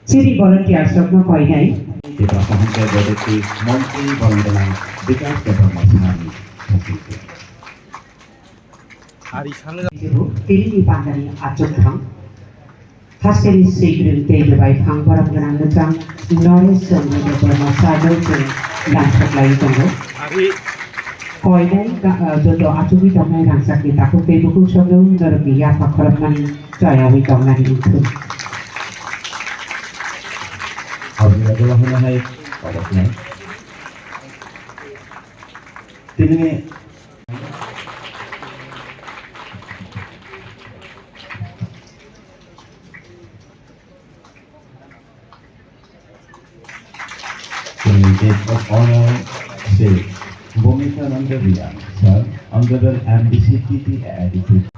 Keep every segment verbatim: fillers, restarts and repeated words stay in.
Chini volunteers rokno koinai. Tiprasa Hamkrai Bodoti Montri Borongdana Bikas Debbarma Sani. Tini ni pandani achuk thang. Hasteni Sigrim tei Dubai phang borok gwnang mwchang Noresh Chandra Debbarma Sado chwng langsaklai tongo. Koinai joto achugwi tongnai rangchakni takhuk tei bukhuk songno norokni yapha khorokmani chayawi tongnani wngthun. Aboni ulo hwnwi hai koboknai. Tini ni In guest of honor, Shri Bhumika Nanda Riya, sir, Honorable M D C T T A D P.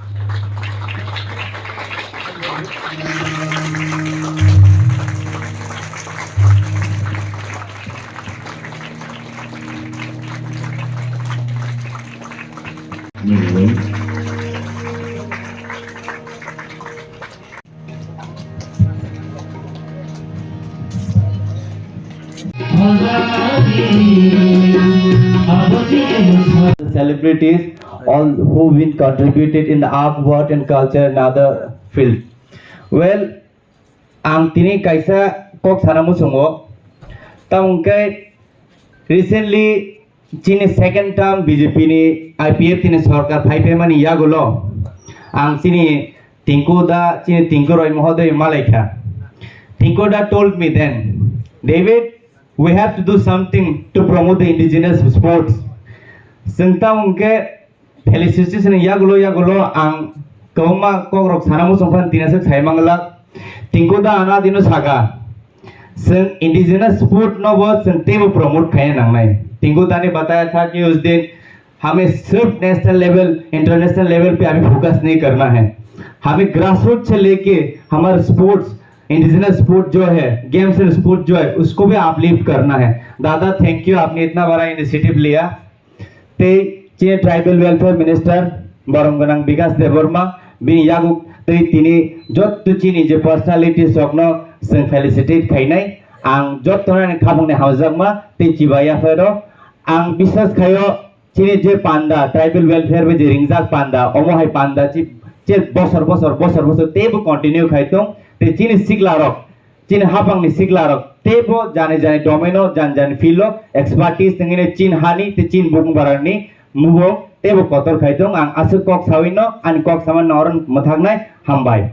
Celebrities, all who been contributed in the art, work and culture and other field. Well, ang tini kaisa kok sana muchungo. Tamo hwnkhe recently chini second term B J P ni I P F T ni sorkar phai phaimani yagulo ang chini Tinku da, chini Tinku Roy Mohoday malaikha. Tinku da told me then, "David, we have to do something to promote the indigenous sports." Chwng tamo hwnkhe felicitation yagulo yagulo ang kwbangma kokrok sana muchung phan tinaswk sai manglak. Tinku da ana dino saka, chwng indigenous sport no bo chwng teibo promote khaina nangnai. Tinku da ni bataya tha ki us din हमें सिर्फ national level, international level पे अभी फोकस नहीं करना है। हमें ग्रासरूट से लेके हमारा स्पोर्ट्स, इंडिजिनस स्पोर्ट जो है, गेम्स एंड स्पोर्ट जो है, उसको भी अपलिफ्ट करना है। दादा, थैंक यू, आपने इतना बड़ा इनिशिएटिव लिया। Tei chini tribal welfare minister borong gwnang Bikas Debbarma, bini yago tei tini jotto chini je personalities rokno chwng felicitate khainai. Ang jotto ani khabangni hamjakma tei chiba yaphai rok. Ang biswas khaio chini je panda, tribal welfare bai je ringjak panda, omo hai panda chi, che bosor bosor, bosor bosor teibo continue khai tong. Tei chini sikla rok, chini hapang ni sikla rok teibo jani jani domain o, jani jani field o expertise tongwi chin hani tei chin bukung barani mubo teibo kotor khai tong. Ang aswk kok sawi no, ani kok sama no oro mwthaknai, hambai.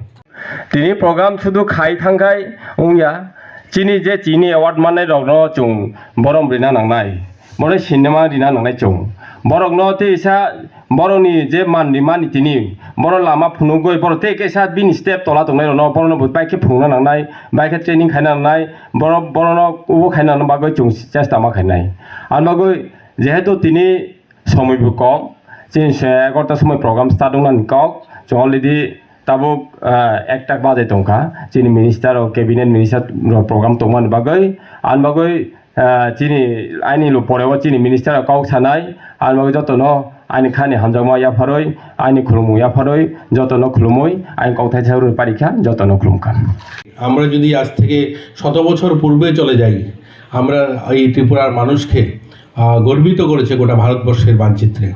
Tini program sudu khai thangkhai wngya, chini je chini award mannai rokno chwng borom rina nangnai, borok sinima rina nangnai chwng. Borokno teisa borokni je manni mani tini borok lama phunugwi borok tei kaisa bini step tola tongnai rokno borokno bo baikhe phunukna nangnai, baikhe training khaina nangnai, borok borokno ubo khaina bagwi chwng chesta ma khainai. Ani bagwi jehetu tini somoi bo kom, chini se egarota somoi program start wngnani kok, chwng already tabuk, ah, ekta bajai tongkha, chini minister o cabinet minister rok program tongmani bagwi, ani bagwi, ah, chini aini lo pore o chini minister rok kok sanai, ani bagwi jotono ani khani hamjakma yapharwi, ani khulumung yapharwi, jotono khulumwi ani kok thaisa rwi parikha, jotono khulumkha. আমরা যদি আজ থেকে শত বছর পূর্বে চলে যাই, আমরা এই ত্রিপুরার মানুষকে, আহ, গর্বিত করেছে গোটা ভারতবর্ষের মানচিত্রে।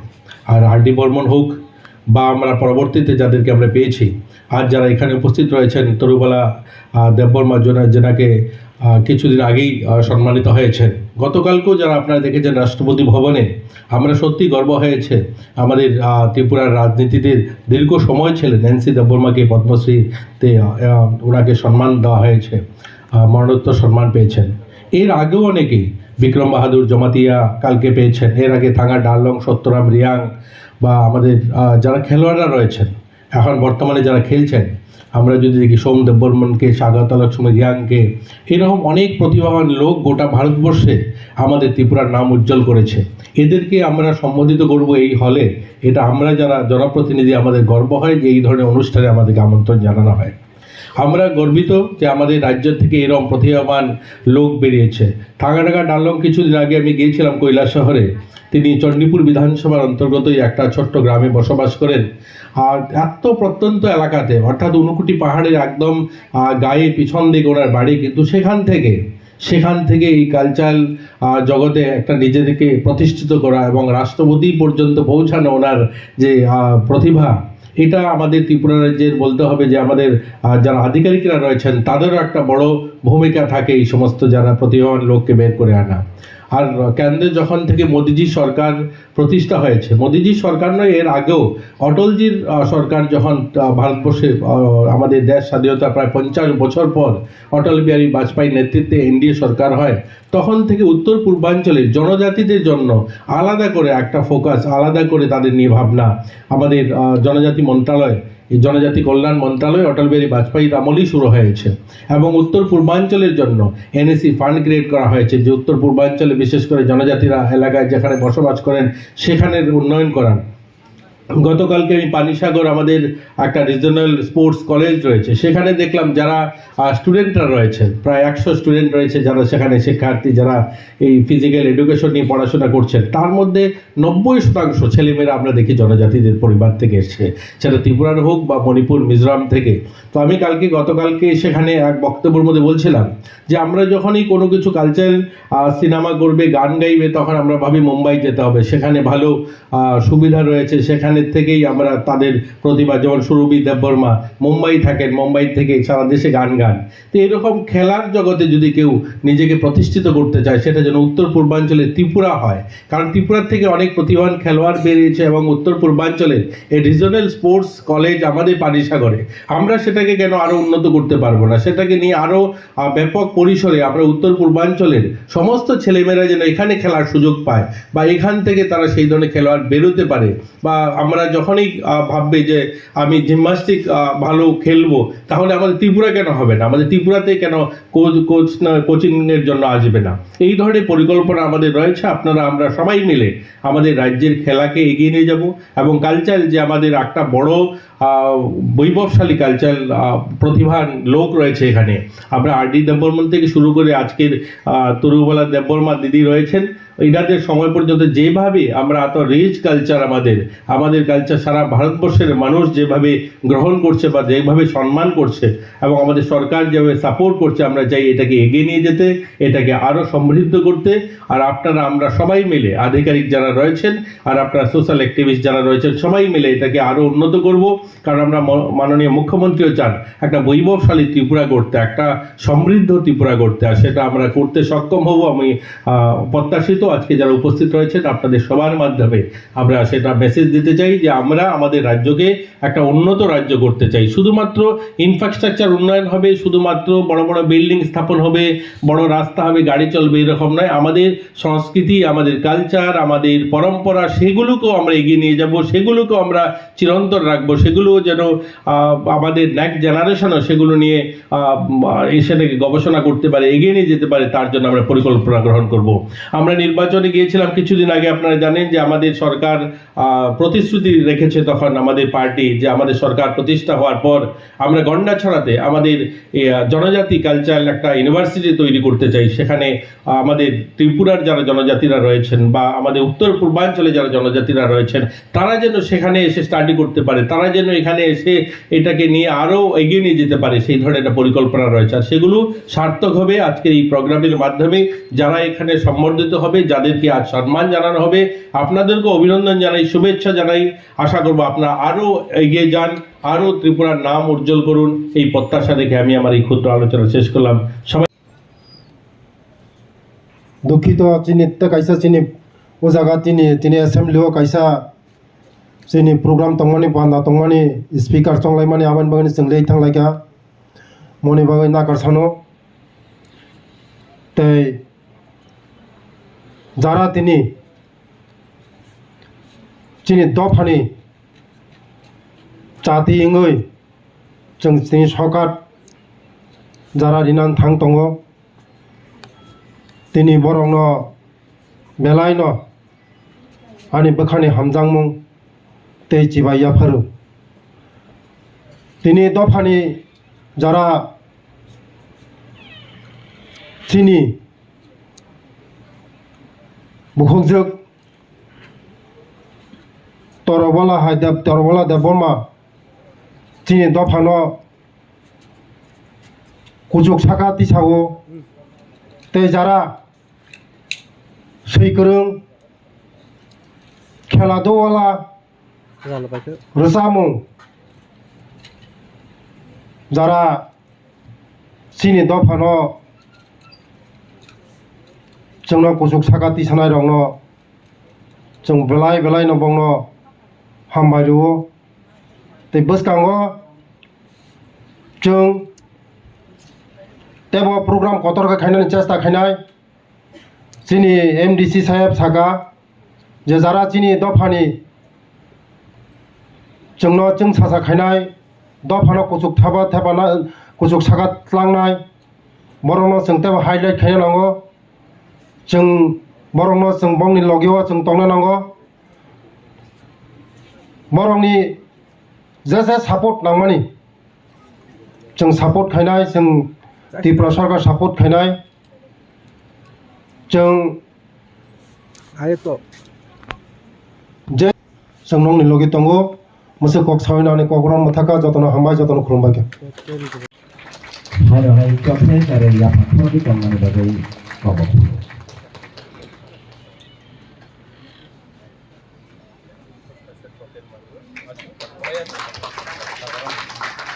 আর আর ডি বর্মন হোক বা আমরা পরবর্তীতে যাদেরকে আমরা পেয়েছি, আজ যারা এখানে উপস্থিত রয়েছেন, তরুবালা, আহ, দেববর্মা যেনা-, যেনাকে, আহ, কিছুদিন আগেই, আহ, সম্মানিত হয়েছেন। গতকালকেও যারা আপনারা দেখেছেন রাষ্ট্রপতি ভবনে, আমরা সত্যি গর্ব হয়েছে আমাদের, আহ, ত্রিপুরার রাজনীতিতে দীর্ঘ সময় ছিলেন এন সি দেববর্মাকে পদ্মশ্রীতে, আহ, ওনাকে সম্মান দেওয়া হয়েছে, আহ, মরণোত্তর সম্মান পেয়েছেন। এর আগেও অনেকেই, বিক্রম বাহাদুর জমাতিয়া কালকে পেয়েছেন, এর আগে থাঙ্গা ডারলং, সত্যরাম রিয়াং বা আমাদের, আহ, যারা খেলোয়াড়রা রয়েছেন, এখন বর্তমানে যারা খেলছেন, আমরা যদি দেখি সোম দেববর্মনকে, স্বাগতা লক্ষ্মী রিয়াংকে, এরকম অনেক প্রতিভাবান লোক গোটা ভারতবর্ষে আমাদের ত্রিপুরার নাম উজ্জ্বল করেছে। এদেরকে আমরা সম্বোধিত করব এই হলে, এটা আমরা যারা জনপ্রতিনিধি, আমাদের গর্ব হয় যে এই ধরনের অনুষ্ঠানে আমাদেরকে আমন্ত্রণ জানানো হয়। আমরা গর্বিত যে আমাদের রাজ্য থেকে এরকম প্রতিভাবান লোক বেরিয়েছে। থাঙ্গারাগা ডালং কিছুদিন আগে আমি গিয়েছিলাম কৈলাসহরে। তিনি চণ্ডীপুর বিধানসভার অন্তর্গতই একটা ছোট্ট গ্রামে বসবাস করেন। আর এত প্রত্যন্ত এলাকাতে, অর্থাৎ ঊনকোটি পাহাড়ের একদম, আহ, গায়ে পিছন দিকে ওনার বাড়ি, কিন্তু সেখান থেকে, সেখান থেকে এই কালচারাল, আহ, জগতে একটা নিজেদেরকে প্রতিষ্ঠিত করা এবং রাষ্ট্রপতি পর্যন্ত পৌঁছানো ওনার যে, আহ, প্রতিভা, এটা আমাদের ত্রিপুরা রাজ্যের বলতে হবে যে আমাদের, আহ, যারা আধিকারিকরা রয়েছেন তাদেরও একটা বড় ভূমিকা থাকে এই সমস্ত যারা প্রতিভাবান লোককে বের করে আনা। আর কেন্দ্রে যখন থেকে মোদিজি সরকার প্রতিষ্ঠা হয়েছে, মোদিজি সরকার নয়, এর আগেও অটলজির, আহ, সরকার যখন, আহ, ভারতবর্ষে, আহ, আমাদের দেশ স্বাধীনতা প্রায় পঞ্চাশ বছর পর অটল বিহারী বাজপেয়ীর নেতৃত্বে এনডিএ সরকার হয়, তখন থেকে উত্তর পূর্বাঞ্চলের জনজাতিদের জন্য আলাদা করে একটা ফোকাস, আলাদা করে তাদের নিয়ে ভাবনা আমাদের, আহ, জনজাতি মন্ত্রণালয়, এই জনজাতি কল্যাণ মন্ত্রণালয় অটল বিহারী বাজপেয়ীর আমলেই শুরু হয়েছে। এবং উত্তর পূর্বাঞ্চলের জন্য এনএসি ফান্ড ক্রিয়েট করা হয়েছে, যে উত্তর পূর্বাঞ্চলে বিশেষ করে জনজাতিরা এলাকায় যেখানে বসবাস করেন সেখানের উন্নয়ন করার। গতকালকে আমি পানিসাগর, আমাদের একটা রিজনাল স্পোর্টস কলেজ রয়েছে, সেখানে দেখলাম যারা, আহ, স্টুডেন্টরা রয়েছেন, প্রায় একশো স্টুডেন্ট রয়েছে যারা সেখানে শিক্ষার্থী, যারা এই ফিজিক্যাল এডুকেশন নিয়ে পড়াশোনা করছেন, তার মধ্যে নব্বই শতাংশ ছেলেমেয়েরা আমরা দেখি জনজাতিদের পরিবার থেকে এসছে, সেটা ত্রিপুরার হোক বা মণিপুর, মিজোরাম থেকে। তো আমি কালকে, গতকালকে সেখানে এক বক্তব্যের মধ্যে বলছিলাম যে আমরা যখনই কোনো কিছু কালচারাল, আহ, সিনেমা করবে, গান গাইবে, তখন আমরা ভাবি মুম্বাই যেতে হবে, সেখানে ভালো, আহ, সুবিধা রয়েছে, সেখানে থেকেই আমরা তাদের প্রতিভা, যেমন সুরভি দেববর্মা মুম্বাই থাকেন, মুম্বাই থেকে সারা দেশে গান গান। তো এরকম খেলার জগতে যদি কেউ নিজেকে প্রতিষ্ঠিত করতে চায়, সেটা যেন উত্তর পূর্বাঞ্চলে ত্রিপুরা হয়, কারণ ত্রিপুরা থেকে অনেক প্রতিভাবান খেলোয়াড় বেরিয়েছে এবং উত্তর পূর্বাঞ্চলের এই রিজনাল স্পোর্টস কলেজ আমাদের পানিসাগরে, আমরা সেটাকে কেন আরও উন্নত করতে পারবো না? সেটাকে নিয়ে আরও, আহ, ব্যাপক পরিসরে আমরা উত্তর পূর্বাঞ্চলের সমস্ত ছেলেমেয়েরা যেন এখানে খেলার সুযোগ পায় বা এখান থেকে তারা সেই ধরনের খেলোয়াড় বেরোতে পারে। বা আমরা যখনই, আহ, ভাববে যে আমি জিমন্যাস্টিক, আহ, ভালো খেলবো, তাহলে আমাদের ত্রিপুরা কেন হবে না? আমাদের ত্রিপুরাতে কেন কোচ, কোচ না, কোচিংয়ের জন্য আসবে না? এই ধরনের পরিকল্পনা আমাদের রয়েছে। আপনারা, আমরা সবাই মিলে আমাদের রাজ্যের খেলাকে এগিয়ে নিয়ে যাব এবং কালচারাল যে আমাদের একটা বড়, আহ, বৈভবশালী কালচারাল, আহ, প্রতিভার লোক রয়েছে এখানে। আমরা আর ডি দেববর্মন থেকে শুরু করে আজকের, আহ, তরুবালা দেববর্মা দিদি রয়েছেন, এনাদের সময় পর্যন্ত যেভাবে আমরা এত রিচ কালচার আমাদের, আমাদের কালচার সারা ভারতবর্ষের মানুষ যেভাবে গ্রহণ করছে বা যেভাবে সম্মান করছে এবং আমাদের সরকার যেভাবে সাপোর্ট করছে, আমরা চাই এটাকে এগিয়ে নিয়ে যেতে, এটাকে আরও সমৃদ্ধ করতে। আর আপনারা, আমরা সবাই মিলে, আধিকারিক যারা রয়েছেন আর আপনারা সোশ্যাল অ্যাক্টিভিস্ট যারা রয়েছেন, সবাই মিলে এটাকে আরও উন্নত করব। কারণ আমরা ম-, মাননীয় মুখ্যমন্ত্রীও চান একটা বৈভবশালী ত্রিপুরা গড়তে, একটা সমৃদ্ধ ত্রিপুরা গড়তে, আর সেটা আমরা করতে সক্ষম হব। আমি, আহ, প্রত্যাশিত আজকে যারা উপস্থিত রয়েছেন আপনাদের সবার মাধ্যমে আমরা সেটা মেসেজ দিতে চাই যে আমরা আমাদের রাজ্যকে একটা উন্নত রাজ্য করতে চাই। শুধুমাত্র ইনফ্রাস্ট্রাকচার উন্নয়ন হবে, শুধুমাত্র বড় বড় বিল্ডিং স্থাপন হবে, বড় রাস্তা হবে, গাড়ি চলবে, এরকম নয়। আমাদের সংস্কৃতি, আমাদের কালচার, আমাদের পরম্পরা, সেগুলোকেও আমরা এগিয়ে নিয়ে যাব, সেগুলোকেও আমরা চিরন্তন রাখবো, সেগুলো যেন, আহ, আমাদের নেক্সট জেনারেশনও সেগুলো নিয়ে, আহ, উম, আহ, এসে থেকে গবেষণা করতে পারে, এগিয়ে নিয়ে যেতে পারে, তার জন্য আমরা পরিকল্পনা গ্রহণ করব। আমরা নির্বাচনে গিয়েছিলাম কিছুদিন আগে, আপনারা জানেন যে আমাদের সরকার, আহ, প্রতিশ্রুতি রেখেছে তখন আমাদের পার্টি, যে আমাদের সরকার প্রতিষ্ঠা হওয়ার পর আমরা গন্ডাছড়াতে আমাদের এই, আহ, জনজাতি কালচারাল একটা ইউনিভার্সিটি তৈরি করতে চাই। সেখানে, আহ, আমাদের ত্রিপুরার যারা জনজাতিরা রয়েছেন বা আমাদের উত্তর পূর্বাঞ্চলে যারা জনজাতিরা রয়েছেন, তারা যেন সেখানে এসে স্টাডি করতে পারে, তারা যেন এখানে এসে এটাকে নিয়ে আরও এগিয়ে নিয়ে যেতে পারে, সেই ধরনের একটা পরিকল্পনা রয়েছে। আর সেগুলো সার্থক হবে আজকের এই প্রোগ্রামের মাধ্যমে। যারা এখানে সম্বর্ধিত হবে, যাদেরকে আজ সম্মান জানানো হবে, আপনাদেরকে অভিনন্দন জানাই, শুভেচ্ছা জানাই। আশা করব আপনারা আরও এগিয়ে যান, আরও ত্রিপুরার নাম উজ্জ্বল করুন। এই প্রত্যাশা রেখে আমি আমার এই ক্ষুদ্র আলোচনা শেষ করলাম। সবাই দুঃখিত, chini tei kaisa chini o jaga tini, tini assembly o kaisa chini program tongmani, panda tongmani, speaker chonglaimani, aboni bagwi chwng late thanglaikha, moni bagwi nakar sano. Tei jara tini chini dophani chati wngwi chwng tini sokat jara rinani thang tongo. Tini borokno belaino ani bwkhani hamjakmung tei chibai yapharo. Tini dophani jara chini bukhukjwk Torobola hai Deb-, Torobola Debbarma chini dophano kuchuk saka tisao tei jara swi kwrwng khela dowala rwchapmung jara chini dophano chwngno kuchuk saka tisanai rokno chwng belai belai no bongno hambai rwo. Tei bwskango chwng teibo program kotor khe khainani chesta khainai. Chini M D C saheb saka je jara chini dophani chwngno chwng sacha khainai, dophano kuchuk thaba thepana, kuchuk saka tlangnai, borokno chwng teibo highlight khaina nango. Chwng borokno chwng bongni logio chwng tongna nango. Borokni je je support nangmani chwng support khainai, chwng Tripura Sarkar support khainai, chwng Ayo to. Je chwng nongni logi tongo, mwswk kok sawi nani kok ron mwthaka, jotono hambai, jotono khulumbai khe. Hai hai chokhe kare yapha khordi tongmani bagwi kok.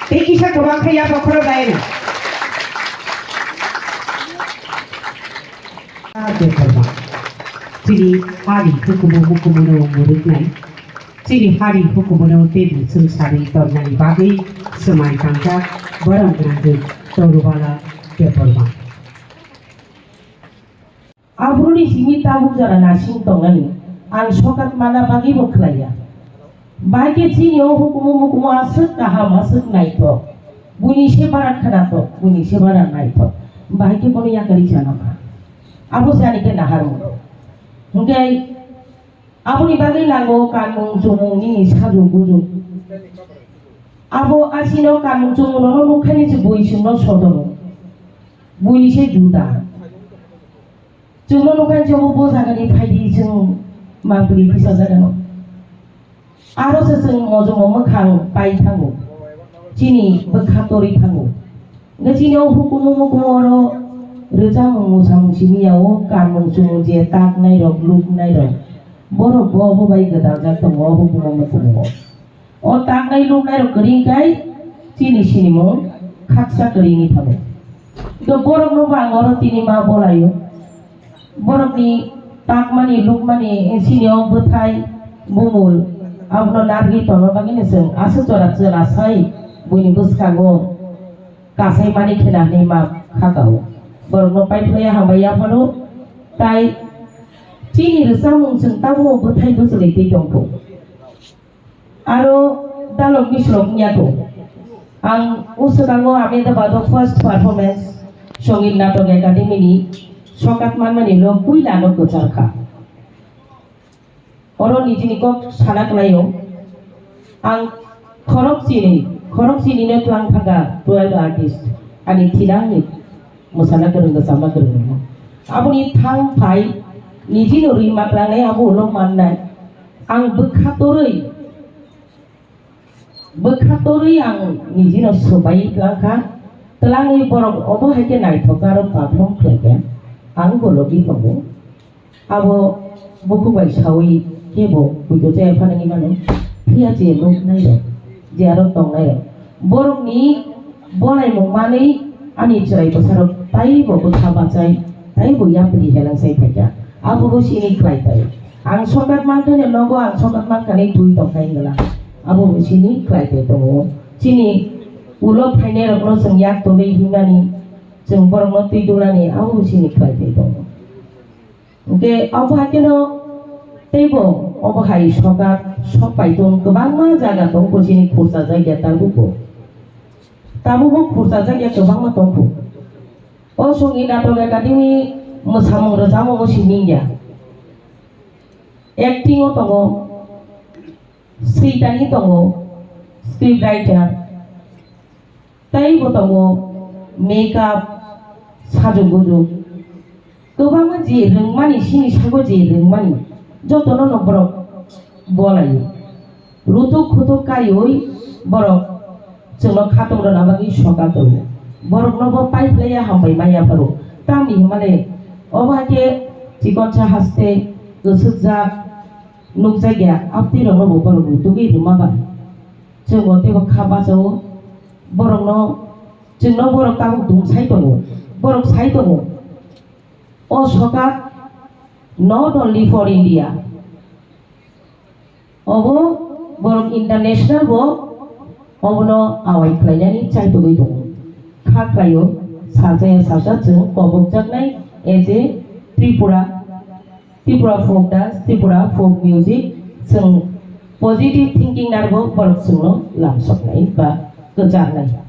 Tei kisa kwbang khe yapha khorok dai. Chini hari hukumu hukumu no muruknai. Chini hari hukumu no tei chwng sari tornani bagwi swmai tangjak borok gwnangwi Torubala Debbarma. Aboroni simi tabuk jora nasing tongnani ang sokat mana bagwi bo khlaiya. Bahai khe chini o hukumu mukumu aswk kaham, aswk naithok. Buini se bara khwnathok, buini se bara naithok. Bahai khe bono yakari chanokha. Abo se ani khe naharmung. Hwnkhe aboni bagwi nango kanmung chumung nini sajwk bujwk. Abo asino kanmung chumung nono nukha ni se bui chwngno sodono. Buini se juda. Chwngno nukha ni se bo bo jagani phaidi chwng mangpili tisa jagano. Aro se chwng mojomo mwkhang pai thango. Chini bwkha torwi thango. Hwnkhe chini o hukumu mukumu oro rwchapmung musamung simi ya o kanmung chumung je taknai rok luknai rok. Borok bo obo bai gwdaljak tongo o hukumu mukumu o. O taknai luknai rok kwrwi khe chini sinimung khaksa kwrwi wngwi thango. Hwnkhe borokno bo ang oro tini ma bolaio. Borokni takmani lukmani sini o bwthai bumul abono narwgwi tongna bagwino chwng aswk jora chwla sai buini bwskango kasai mani khena hinwi ma kha kao. Borokno paithago hambai yapharo tai chini rwchapmung chwng tabukbo bwthai bwchwlwi twi tongkho. Aro dalok misrok wngya kho. Ang o swkango Ahmedabad o first performance Songit Natok Academy ni sokat manmani ulo puila no kwchar kha. Oro nijini kok sana kwlaio. Ang khorok chini, khorok chini no tlang thangkha twelve artist. Ani thilangni mwsana kwrwng, rwchapna kwrwng rok. Aboni thang phai nijino rima tlangnai abo ulo mannai. Ang bwkha torwi Bwkha torwi ang nijino swbai tlangkha, tlangwi borok obo hai khe naithok aro perform khlaikha, ang bo logi tongo. Abo bukhuk bai sawi kebo puitu chaya phanangwi mano, phiya je nuknai rok, je aro tongnai rok. Borokni bolaimung manwi ani chwrai bwsarok taibo bwkha bachai, taibo yapri helangsai phaikha. Abo bo sini khlai tai. Ang sokat mankhe nogo, ang sokat mankha ni twi tongkha hinwi lang. Abo bo sini khlai tai tongo. Chini ulo phainai rokno chwng yak tolwi himnani, chwng borokno twi dulani, abo bo sini khlai tai tongo. Hwnkhe abo hai kheno teibo obo hai sokat sok pai tong kwbangma jaga tong bo chini khursa jaga tabukbo. Tabukbo khurchajak ya kwbangma tongkhu. O Sangeet Natak Academy mwsamung rwchapmung o simi ya. Acting o tongo, switani tongo, script writer, tei bo tongo makeup, sajwk bujwk. Kwbangma je rwngmani, sini sago je rwngmani, jotono no borok bolaio. Rutuk khutuk kariui borok chwngno khatung rwna bagwi soka tongo. Borokno bo paiphlaiya hambai maya pharo. Tamni hwnmale obo hai khe chikonsa haste kwswkjak nukjakya, aptwi rokno bo borok rutugwi rwma bai. Chwng bo teibo kha bachao, borokno, chwngno borok tabuk dum sai tongo, borok sai tongo. O sokat not only for India, obo borok international bo obono awai khlainani chaitugwi tongo. Kha khlaio, sajaya saja chwng kobokjaknai as a Tripura, Tripura folk dance, Tripura folk music, chwng positive thinking narwgo borok chwngno lamsoknai ba kwcharnai.